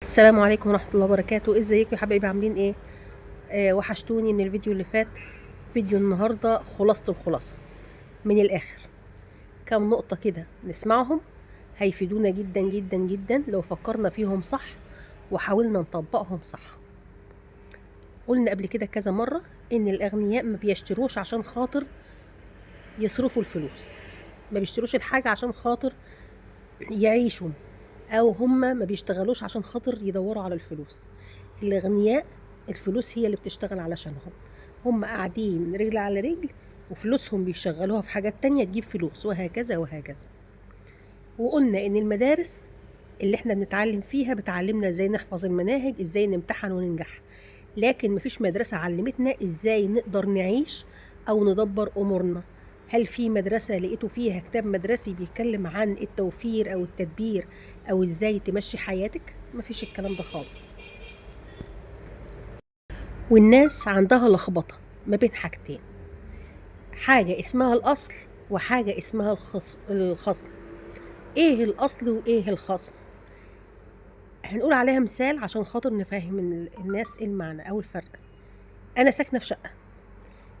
السلام عليكم ورحمة الله وبركاته. ازيكم يا حبايبي؟ عاملين ايه؟ وحشتوني من الفيديو اللي فات. فيديو النهاردة خلاصة الخلاصة من الاخر، كام نقطة كده نسمعهم هيفيدونا جدا جدا جدا لو فكرنا فيهم صح وحاولنا نطبقهم صح. قلنا قبل كده كذا مرة ان الاغنياء ما بيشتروش عشان خاطر يصرفوا الفلوس، ما بيشتروش الحاجة عشان خاطر يعيشوا، او هم ما بيشتغلوش عشان خاطر يدوروا على الفلوس. الاغنياء الفلوس هي اللي بتشتغل علشانهم، هم قاعدين رجل على رجل وفلوسهم بيشغلوها في حاجات تانية تجيب فلوس، وهكذا وهكذا. وقلنا ان المدارس اللي احنا بنتعلم فيها بتعلمنا ازاي نحفظ المناهج، ازاي نمتحن وننجح، لكن مفيش مدرسة علمتنا ازاي نقدر نعيش او ندبر امورنا. هل في مدرسة لقيتوا فيها كتاب مدرسي بيتكلم عن التوفير او التدبير او ازاي تمشي حياتك؟ مفيش الكلام ده خالص. والناس عندها لخبطة ما بين حاجتين، حاجة اسمها الأصل وحاجة اسمها الخصم. ايه الأصل وايه الخصم؟ هنقول عليها مثال عشان خاطر نفهم الناس المعنى أو الفرق. أنا ساكنة في شقة،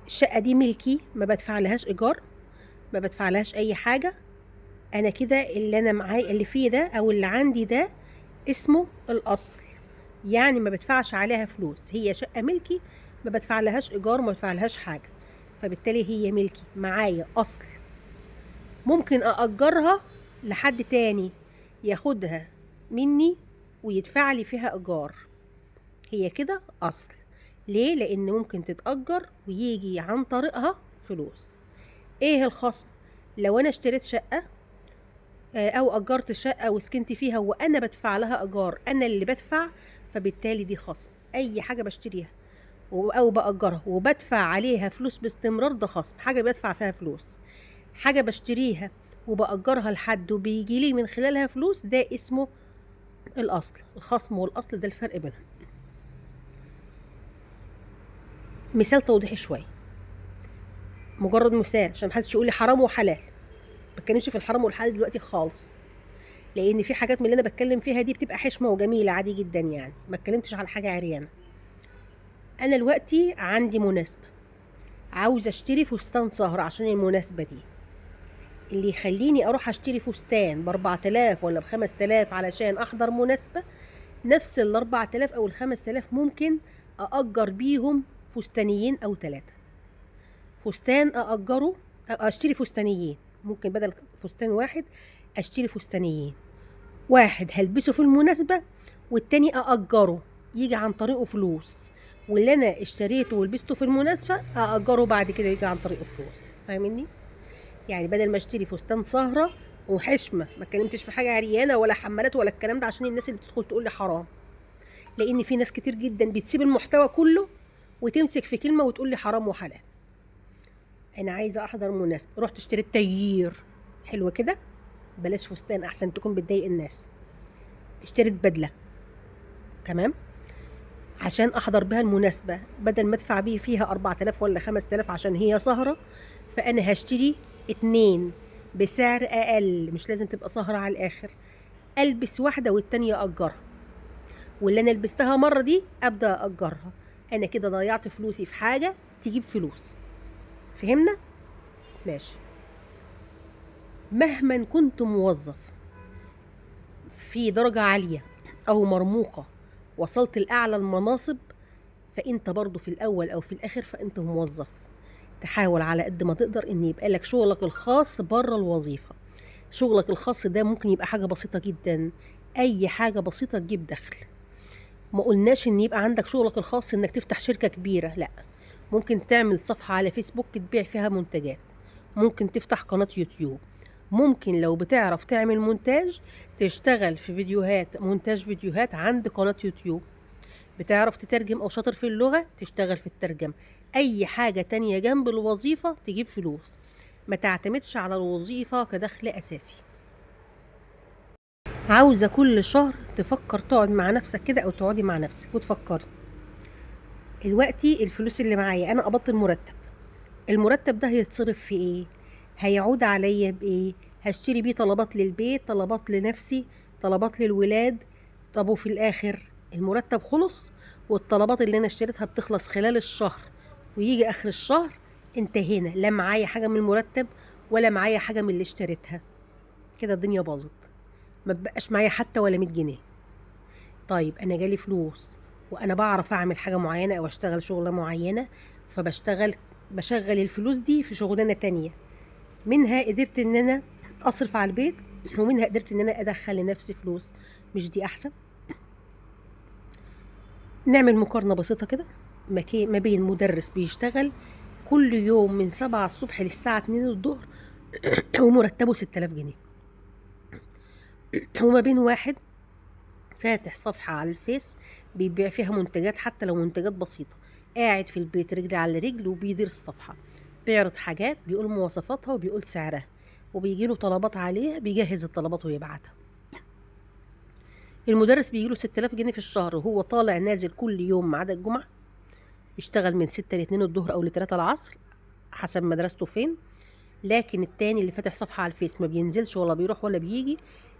الشقة دي ملكي، ما بدفع لهاش إيجار، ما بدفع لهاش أي حاجة. أنا كده اللي أنا معايا اللي فيه ده أو اللي عندي ده اسمه الأصل، يعني ما بدفعش عليها فلوس، هي شقة ملكي، ما بدفع لهاش إيجار، ما بدفع لهاش حاجة، فبالتالي هي ملكي، معايا أصل. ممكن أأجرها لحد تاني ياخدها مني ويدفع لي فيها إيجار، هي كده أصل. ليه؟ لأن ممكن تتأجر ويجي عن طريقها فلوس. إيه الخصم؟ لو أنا اشتريت شقة، أو أجرت شقة وسكنت فيها وأنا بدفع لها إيجار، أنا اللي بدفع، فبالتالي دي خصم. أي حاجة بشتريها أو بأجرها وبدفع عليها فلوس باستمرار ده خصم. حاجة بدفع فيها فلوس، حاجة بشتريها وبأجرها لحد وبيجي لي من خلالها فلوس، ده اسمه الأصل. الخصم والأصل ده الفرق بينهم. مثال توضيحي شوية، مجرد مثال عشان محدش يقول لي حرام وحلال. ما بتكلمش في الحرام والحلال دلوقتي خالص، لأن في حاجات من اللي أنا بتكلم فيها دي بتبقى حشمة وجميلة عادي جدا، يعني ما اتكلمتش على حاجة عريانة. أنا دلوقتي عندي مناسبة، عاوزة أشتري فستان سهرة عشان المناسبة دي. اللي يخليني أروح أشتري فستان ب4000 ولا ب5000 علشان أحضر مناسبة، نفس ال4000 أو ال5000 ممكن أأجر بيهم فستانيين أو 3. فستان أأجره، أشتري فستانيين، ممكن بدل فستان واحد أشتري فستانيين، واحد هلبسه في المناسبة والتاني أأجره يجي عن طريقه فلوس، واللي أنا اشتريته ولبسته في المناسبة أأجره بعد كده يجي عن طريقه فلوس. فاهميني؟ يعني بدل ما اشتري فستان سهرة وحشمة، ما اتكلمتش في حاجة عريانة ولا حمالات ولا الكلام ده عشان الناس اللي بتدخل تقول لي حرام، لأن في ناس كتير جدا بتسيب المحتوى كله وتمسك في كلمة وتقول لي حرام وحلال. أنا عايزة أحضر مناسبة، رحت اشتريت تيير حلو كده، بلاش فستان أحسن تكون بتضايق الناس، اشتريت بدلة تمام عشان أحضر بها المناسبة، بدل ما أدفع بيه فيها 4000 ولا 5000 عشان هي سهرة، فأنا هشتري 2 بسعر أقل، مش لازم تبقى سهرة على الآخر، ألبس واحدة والتانية أجرها، واللي أنا لبستها مرة دي أبدأ أجرها. أنا كده ضيعت فلوسي في حاجة تجيب فلوس. فهمنا؟ ماشي. مهما كنت موظف في درجة عالية أو مرموقة، وصلت لأعلى المناصب، فأنت برضو في الأول أو في الآخر فأنت موظف. تحاول على قد ما تقدر إن يبقى لك شغلك الخاص بره الوظيفة. شغلك الخاص ده ممكن يبقى حاجة بسيطة جدا، أي حاجة بسيطة تجيب دخل. ما قلناش إن يبقى عندك شغلك الخاص إنك تفتح شركة كبيرة، لا، ممكن تعمل صفحة على فيسبوك تبيع فيها منتجات، ممكن تفتح قناة يوتيوب، ممكن لو بتعرف تعمل مونتاج تشتغل في فيديوهات، مونتاج فيديوهات عند قناة يوتيوب، بتعرف تترجم أو شاطر في اللغة تشتغل في الترجمة. أي حاجة تانية جنب الوظيفة تجيب فلوس، ما تعتمدش على الوظيفة كدخل أساسي. عاوزة كل شهر تفكر، تقعد مع نفسك كده أو تقعدي مع نفسك وتفكري، دلوقتي الفلوس اللي معايا أنا قبضت المرتب، المرتب ده هيتصرف في إيه؟ هيعود عليا بإيه؟ هشتري بيه طلبات للبيت، طلبات لنفسي، طلبات للولاد، طب وفي الاخر المرتب خلص، والطلبات اللي انا اشتريتها بتخلص خلال الشهر، ويجي اخر الشهر انتهينا، لا معايا حاجة من المرتب ولا معايا حاجة من اللي اشتريتها. كده الدنيا باظت، ما بقاش معايا حتى ولا 100 جنيه. طيب انا جالي فلوس وانا بعرف اعمل حاجة معينة او اشتغل شغله معينة، فبشتغل بشغل الفلوس دي في شغلانة تانية، منها قدرت ان انا اصرف على البيت، ومنها قدرت ان انا ادخل لنفسي فلوس. مش دي احسن؟ نعمل مقارنة بسيطة كده ما بين مدرس بيشتغل كل يوم من 7 الصبح للساعة 2 الظهر ومرتبة 6000 جنيه، وما بين واحد فاتح صفحة على الفيس بيبيع فيها منتجات، حتى لو منتجات بسيطة، قاعد في البيت رجل على رجل وبيدير الصفحة، بيعرض حاجات، بيقول مواصفاتها وبيقول سعرها، وبيجيله طلبات عليها، بيجهز الطلبات ويبعتها. المدرس بيجيله 6000 جنيه في الشهر، وهو طالع نازل كل يوم ما عدا الجمعة، بيشتغل من 6 ل 2 الظهر أو ل 3 العصر حسب مدرسته فين. لكن التاني اللي فاتح صفحة على الفيس ما بينزلش ولا بيروح ولا بيجي،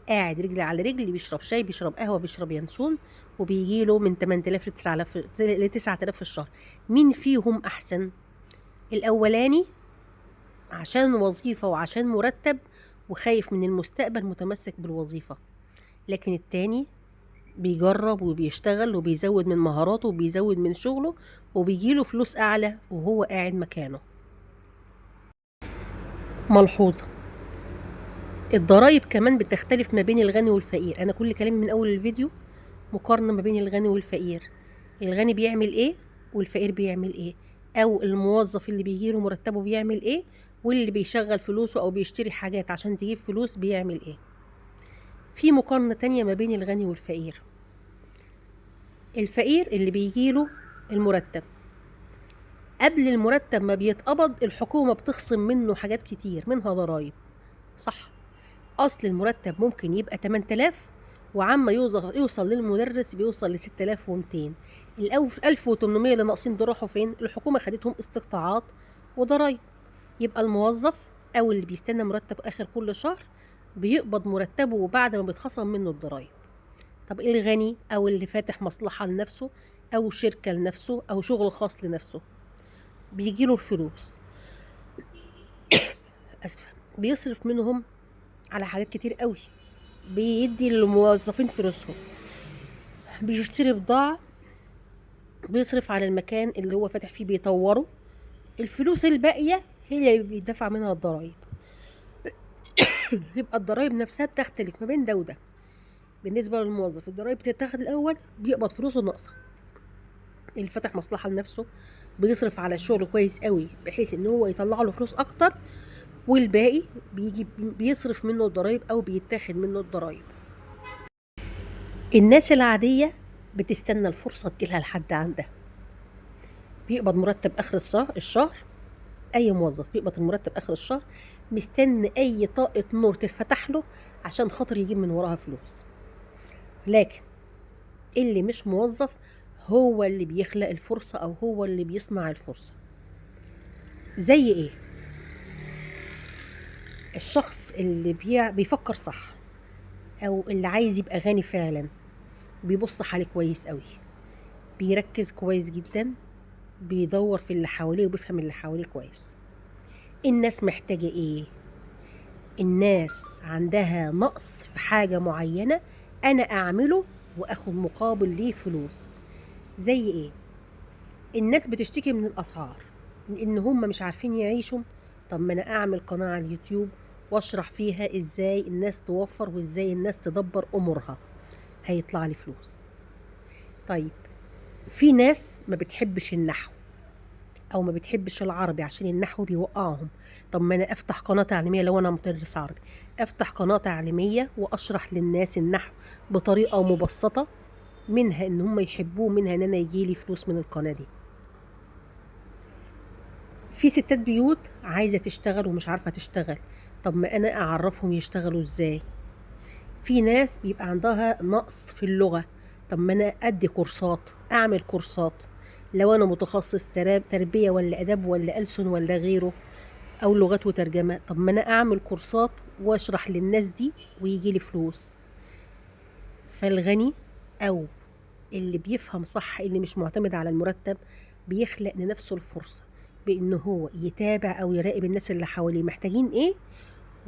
قاعد رجل على رجل، بيشرب شاي، بيشرب قهوة، بيشرب ينسون، وبيجيله من 8000 ل 9000 في الشهر. مين فيهم أحسن؟ الأولاني عشان وظيفة وعشان مرتب وخايف من المستقبل متمسك بالوظيفة، لكن التاني بيجرب وبيشتغل وبيزود من مهاراته وبيزود من شغله وبيجيله فلوس أعلى وهو قاعد مكانه. ملحوظة: الضرايب كمان بتختلف ما بين الغني والفقير. أنا كل كلامي من أول الفيديو مقارنة ما بين الغني والفقير، الغني بيعمل إيه والفقير بيعمل إيه، أو الموظف اللي بيجيله مرتبه بيعمل إيه، واللي بيشغل فلوسه أو بيشتري حاجات عشان تجيب فلوس بيعمل إيه. في مقارنة تانية ما بين الغني والفقير. الفقير اللي بيجيله المرتب، قبل المرتب ما بيتقبض الحكومة بتخصم منه حاجات كتير، منها ضرايب، صح؟ أصل المرتب ممكن يبقى 8000، وعما يوصل للمدرس بيوصل ل 6200. ال 1800 اللي ناقصين دول راحوا فين؟ الحكومة خدتهم استقطاعات وضرايب. يبقى الموظف أو اللي بيستنى مرتب آخر كل شهر بيقبض مرتبه بعد ما بيتخصم منه الضرايب. طب الغني أو اللي فاتح مصلحة لنفسه أو شركة لنفسه أو شغل خاص لنفسه، بيجيله الفلوس أسفة، بيصرف منهم على حاجات كتير قوي، بيدي للموظفين فلوسهم، بيشتري بضاعة، بيصرف على المكان اللي هو فاتح فيه بيطوره، الفلوس الباقية هي اللي بيدفع منها الضرايب. يبقى الضرايب نفسها بتختلف ما بين ده وده. بالنسبة للموظف الضرايب بتتاخد الأول، بيقبض فلوسه ناقصة. اللي فتح مصلحة لنفسه بيصرف على الشغل كويس قوي بحيث ان هو يطلع له فلوس اكتر، والباقي بيجي بيصرف منه الضرايب او بيتاخد منه الضرايب. الناس العادية بتستنى الفرصة تجيلها لحد عندها. بيقبض مرتب اخر الشهر، اي موظف بيقبض المرتب اخر الشهر مستني اي طاقة نور تتفتح له عشان خاطر يجيب من وراها فلوس. لكن اللي مش موظف هو اللي بيخلق الفرصة او هو اللي بيصنع الفرصة. زي ايه؟ الشخص اللي بيفكر صح او اللي عايز يبقى غني فعلا، بيبص حواليه كويس قوي، بيركز كويس جدا، بيدور في اللي حواليه وبيفهم اللي حواليه كويس. الناس محتاجة ايه؟ الناس عندها نقص في حاجة معينة، انا اعمله واخد مقابل ليه فلوس. زي ايه؟ الناس بتشتكي من الاسعار، من ان هم مش عارفين يعيشوا. طب ما انا اعمل قناة على اليوتيوب واشرح فيها ازاي الناس توفر وازاي الناس تدبر امورها، هيطلع لي فلوس. طيب في ناس ما بتحبش النحو او ما بتحبش العربي عشان النحو بيوقعهم. طب ما انا افتح قناة تعليمية، لو انا مدرس عربي افتح قناة تعليمية واشرح للناس النحو بطريقة مبسطة، منها ان هم يحبوه، منها ان انا يجيلي فلوس من القناة دي. في ستات بيوت عايزة تشتغل ومش عارفة تشتغل، طب ما انا اعرفهم يشتغلوا ازاي. في ناس بيبقى عندها نقص في اللغة، طب ما انا ادي كورسات، اعمل كورسات لو انا متخصص تربية ولا اداب ولا ألسن ولا غيره او لغات وترجمة، طب ما انا اعمل كورسات واشرح للناس دي ويجي لي فلوس. فالغني أو اللي بيفهم صح، اللي مش معتمد على المرتب، بيخلق لنفسه الفرصة بإن هو يتابع أو يراقب الناس اللي حواليه محتاجين إيه،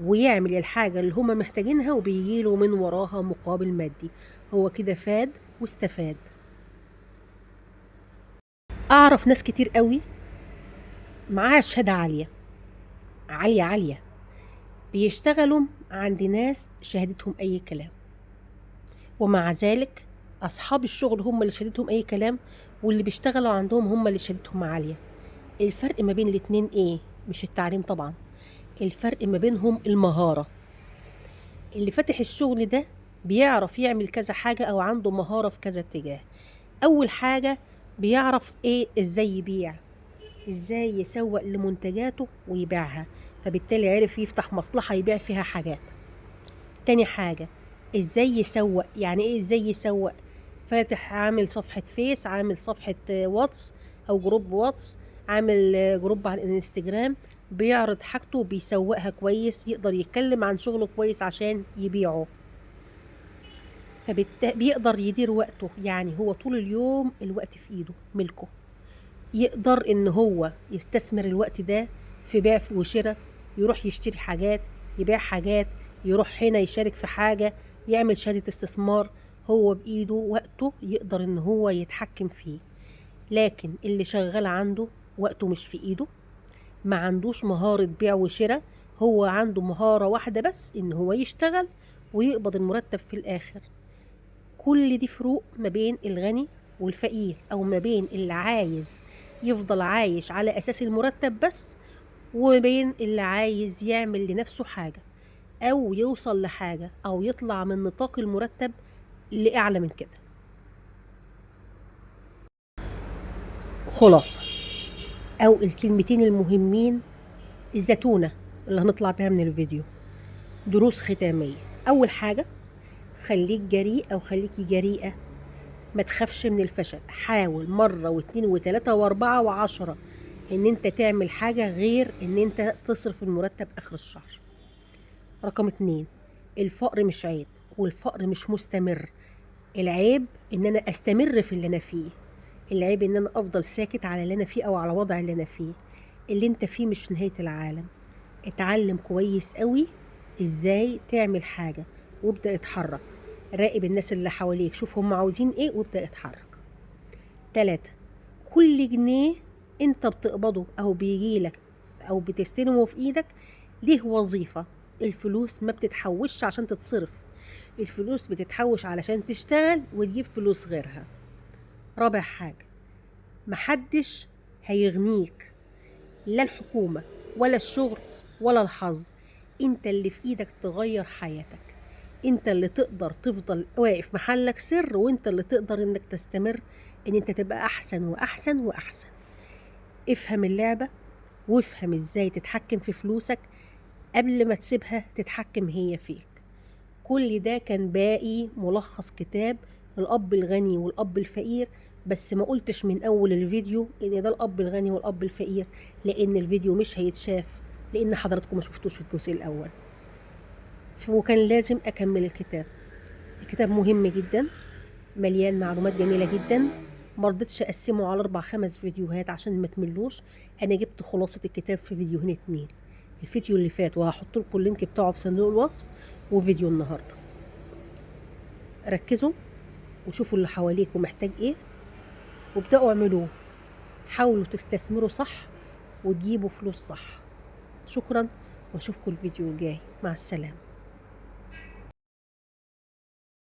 ويعمل الحاجة اللي هما محتاجينها وبيجيله من وراها مقابل مادي. هو كده فاد واستفاد. أعرف ناس كتير قوي معاها شهادة عالية عالية عالية، بيشتغلوا عند ناس شهادتهم أي كلام، ومع ذلك أصحاب الشغل هم اللي شهادتهم أي كلام، واللي بيشتغلوا عندهم هم اللي شهادتهم عالية. الفرق ما بين الاتنين إيه؟ مش التعليم طبعا، الفرق ما بينهم المهارة. اللي فاتح الشغل ده بيعرف يعمل كذا حاجة أو عنده مهارة في كذا اتجاه. أول حاجة بيعرف إيه؟ إزاي يبيع، إزاي يسوق لمنتجاته ويبيعها، فبالتالي عرف يفتح مصلحة يبيع فيها حاجات. تاني حاجة إزاي يسوق. يعني إيه إزاي يسوق؟ فاتح عامل صفحة فيس، عامل صفحة واتس أو group واتس، عامل group على الانستجرام، بيعرض حاجته وبيسوقها كويس، يقدر يتكلم عن شغله كويس عشان يبيعه، فبيقدر يدير وقته. يعني هو طول اليوم الوقت في ايده ملكه، يقدر ان هو يستثمر الوقت ده في بيع وشراء، يروح يشتري حاجات، يبيع حاجات، يروح هنا يشارك في حاجة، يعمل شهادة استثمار. هو بإيده وقته يقدر ان هو يتحكم فيه. لكن اللي شغال عنده وقته مش في ايده، ما عندوش مهارة بيع وشراء، هو عنده مهارة واحدة بس، ان هو يشتغل ويقبض المرتب في الاخر. كل دي فروق ما بين الغني والفقير، او ما بين اللي عايز يفضل عايش على اساس المرتب بس، وما بين اللي عايز يعمل لنفسه حاجة او يوصل لحاجة او يطلع من نطاق المرتب لأعلى من كده. خلاصة او الكلمتين المهمين، الزتونة اللي هنطلع بيها من الفيديو، دروس ختامية. اول حاجة، خليك جريء او خليكي جريئة، ما تخافش من الفشل. حاول مرة واتنين وتلاتة واربعة وعشرة ان انت تعمل حاجة غير ان انت تصرف المرتب اخر الشهر. رقم 2، الفقر مش عيب، والفقر مش مستمر. العيب ان انا استمر في اللي انا فيه، العيب ان انا افضل ساكت على اللي انا فيه او على وضع اللي انا فيه. اللي انت فيه مش نهاية العالم. اتعلم كويس قوي ازاي تعمل حاجة وابدأ اتحرك، راقب الناس اللي حواليك، شوف هم عاوزين ايه وابدأ اتحرك. 3، كل جنيه انت بتقبضه او بيجيلك او بتستلمه في ايدك ليه وظيفة. الفلوس ما بتتحوش عشان تتصرف، الفلوس بتتحوش علشان تشتغل وتجيب فلوس غيرها. رابع حاجة، محدش هيغنيك، لا الحكومة ولا الشغل ولا الحظ. انت اللي في ايدك تغير حياتك، انت اللي تقدر تفضل واقف محلك سر، وانت اللي تقدر انك تستمر ان انت تبقى احسن واحسن واحسن. افهم اللعبة وافهم ازاي تتحكم في فلوسك قبل ما تسيبها تتحكم هي فيك. كل ده كان باقي ملخص كتاب الأب الغني والأب الفقير، بس ما قلتش من أول الفيديو إن ده الأب الغني والأب الفقير، لأن الفيديو مش هيتشاف، لأن حضراتكم ما شفتوش الجزء الأول، وكان لازم أكمل الكتاب. الكتاب مهم جدا، مليان معلومات جميلة جدا، ما رضيتش أقسمه على 4-5 فيديوهات عشان ما تملوش. أنا جبت خلاصة الكتاب في فيديوهين 2، الفيديو اللي فات وهحط لكم ال link بتاعه في صندوق الوصف، وفيديو النهارده. ركزوا وشوفوا اللي حواليكم محتاج ايه وابدأوا اعملوه. حاولوا تستثمروا صح وتجيبوا فلوس صح. شكرا، واشوفكم الفيديو الجاي. مع السلامة.